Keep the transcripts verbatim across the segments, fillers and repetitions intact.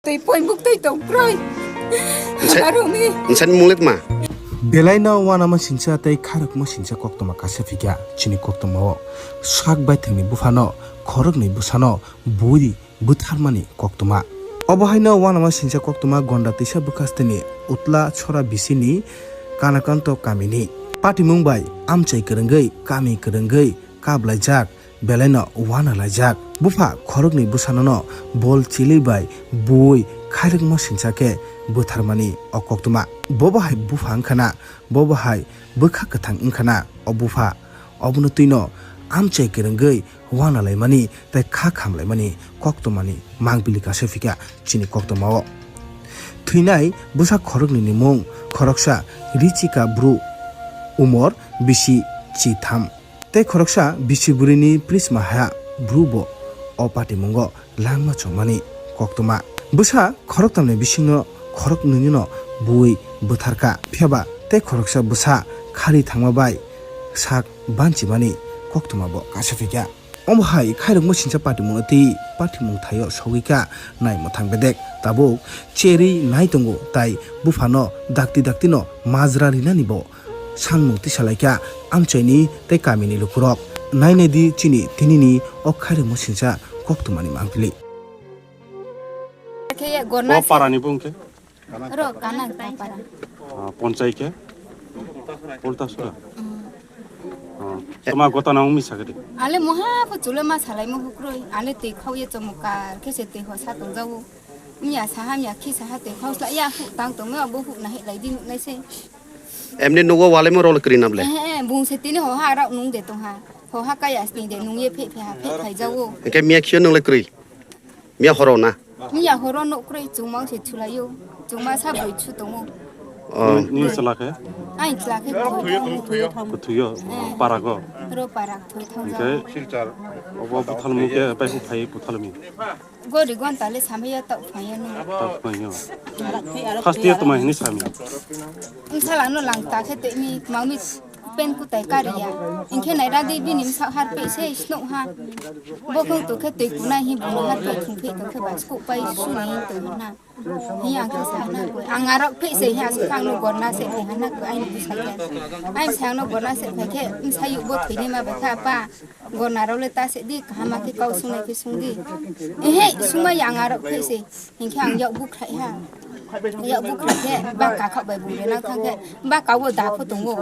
Tei poibuk tei tong kroi. Nsai- Aroni. Nsani munglet ma? Belaino wanama sinsa tei khairokma sinsa koktoma kaisa phikya chini koktoma o. Sak baithangni buphano, khoroknwi bwsano, bui bwtharmani koktoma. Obo haino wanama sinsa koktoma Gonda tisa bwkhasteni Utla Chora bisini Kanakanto kamini. Patimung bai amchai kwrwngwi, kami kwrwngwi kablaijak, belaino wana laijak. Bupha khoroknwi bwsanono bol chili bai bui khairokma sinsa khe bwtharmani o koktoma. Bobo hai bupha wngkhana, bobo hai bwkha kwthang wngkhana o bupha. Obono twino amchai kwrwngwi wana laimani tei kha khamlaimani koktomani mangpili kaisa phikya chini koktoma o. Thwinai bwsa khoroknwi ni mung khoroksa Richika Bru, umor bisi chitham, tei khoroksa bisi bwrwini prisma ha Bru bo o patimungo langma chongmani koktoma. Bwsa khoroktamni bisingno khoroknwino bui bwtharkha, phiyaba tei khoroksa bwsa khari thangma bai sak banchimani koktoma bo kaisa phikya. Omo hai khairokma sinsa patimungno tei patimung thaio sogwi kha nai mwthang bedek. Tabuk cherwi nai tongo tai buphano dakti daktino majra rinani bo sanmung tisalaikha amchaini tei kamini lukurok. Nainai di chini tinini o khairokma sinsa koktwmani mangpili. Khe ya gorna O se- parani bung khe? Ro kana ta para. Ah, ponchai khe? Ulta sura? Mm. Ah, toma gotana umi sakhe de. Ale moha pho chule ma salai mo hukroi. Ale tei khau ye chomokar khe se tei ho sa tong jawo. Miya saha miya khi saha tei khau sla ya hu tang tong me abo hu na he lai di nai se. Emni nugo wale mo rol kri nable. Eh, eh, bung se tini ho ha rao nung de tong ha. Ho ha kaya sni de nung ye phe phe ha phe phai jawo. Ke miya khio nung le kri. Miya horo na? Miya horo no kri chuma se chulayo. Chuma sa boi chu tongo. Oh. Ni chla khe? Ai chla khe boi. Kuthuyo, Eh. Parago. Ro para thoi thong Ke jawo. Obo buthalmu ke bai hu phai buthalmi. Gori gon tale samaya tau phaya no. Tau phaya. First year to ma hini sami. Sala no lang ta khe te mi mau mi pen kutai kariya. Ingkhe nai radi bini msa har pe se sno ha. Bo khong to khe tei kunai hi bo har pe thung phe to khe bas ko pai su ni to na. Hi ang khe sa na ko. Ang arok phe se hi asuk ang no gorna se khe hana ko ai ni sa khe. Ai sa no gorna se khe khe msa yu bo thoi ni ma ba kha pa. Gorna rok le ta se di kaham khe kau sungnai khe sung di. Ehe sungma yang arok phe se. Hinkhe ang yak bukhrai ha. Yak bukhrai khe ba kakhak bai bung rena thang khe ba kawo da pho tongo.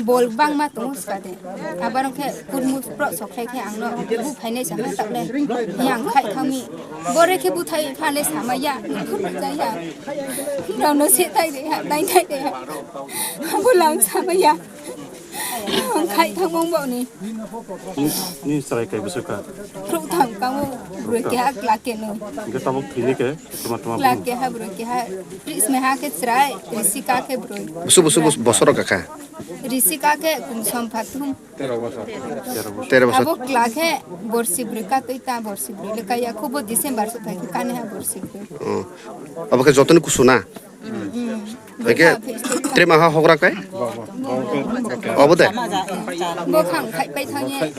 Bol bangma tongo skade. Abarok khe kurmu pro sokrai khe ang no bu phainai sa ha tak le. Yang khai thangmi. Bore khe buthai pha le sama ya. Khum ja ya. Rao no se tai de ha, tai tai de ha. Abo lang sama ya. Ang khai thangmung bo ni. Ni, ni chwrai kai bwswk kha? Khrup thang kamo broi keha kla ke no. Hingke tabuk thwini ke tuma tuma Kla bung. Keha broi keha. Prisme ha ke chwrai, Risika ke broi. Busu, busu, busu, bosoro kakha? Risika ke kum som phathum. Tero bosor. Tero bosor. Abo kla ke borsi broi ka twi ta borsi broi le kaya khubo December so thai ke kane ha borsi broi. Oh. Abo ke jotoni kusu na? Hingke trema ha hogra kai? Obo de? Bo khang khai pai thangye,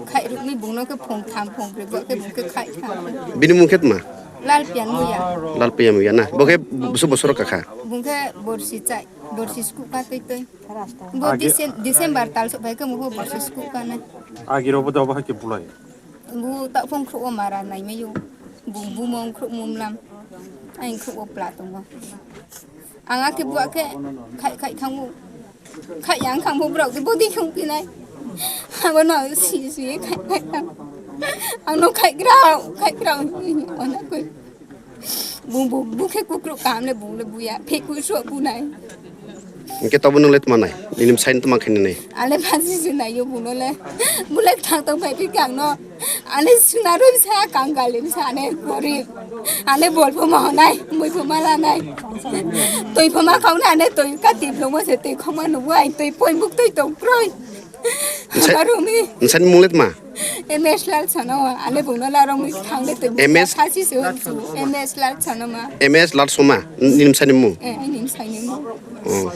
khai rukni bungno ke phung tham phung brwi bo ke bung ke khai thang. Bini mung khe tma? Lal pian muya. Lal pian muya na? Bo khe busu bosoro kakha? Bung khe borsi chai, borsi sku ka twi twi. Bo Agi- Dicem-, December tal sok bai khe mung khe borsi sku ka na. Agiro bo dobo hai khe bulai. Bu tak phung khruh o mara nai mayu. Bu, bu mung khruh mum lam. Aing khruh o pla tongo. Ang akhe bu akhe khai, khai thangu. Khai yang khang bu brok de bodi khung pinai. Abo no si, si khai, khai thang. Ang no khai grau, khai grau. Ona koi. Bung, bung, bung khe kukruk kaham le bung le buya, pheku so bunai. Hingke tobo nung le tma nai? Nini bwsai no tma khe nini? Ale phansi se nai yo bung no le. Bung le thang tong phai phi kang no. Ale suna rw sa kang gali sa ne gorib. Ale bol pho ma honai, mui pho ma lanai. Toi pho ma khau na ne toi ka tip lo mo se toi khong ma nubu ai toi poi buk toi tong kroi. Nsai-, Harumi. Nsani mung le tma? M S Lal Sonoma, ale bungno larong mi thang de te M S? Khasi se hon su, M S Lal Sonoma. M S Lal Soma, nini bwsani mung? Eh, ai nini bwsani mung. Oh.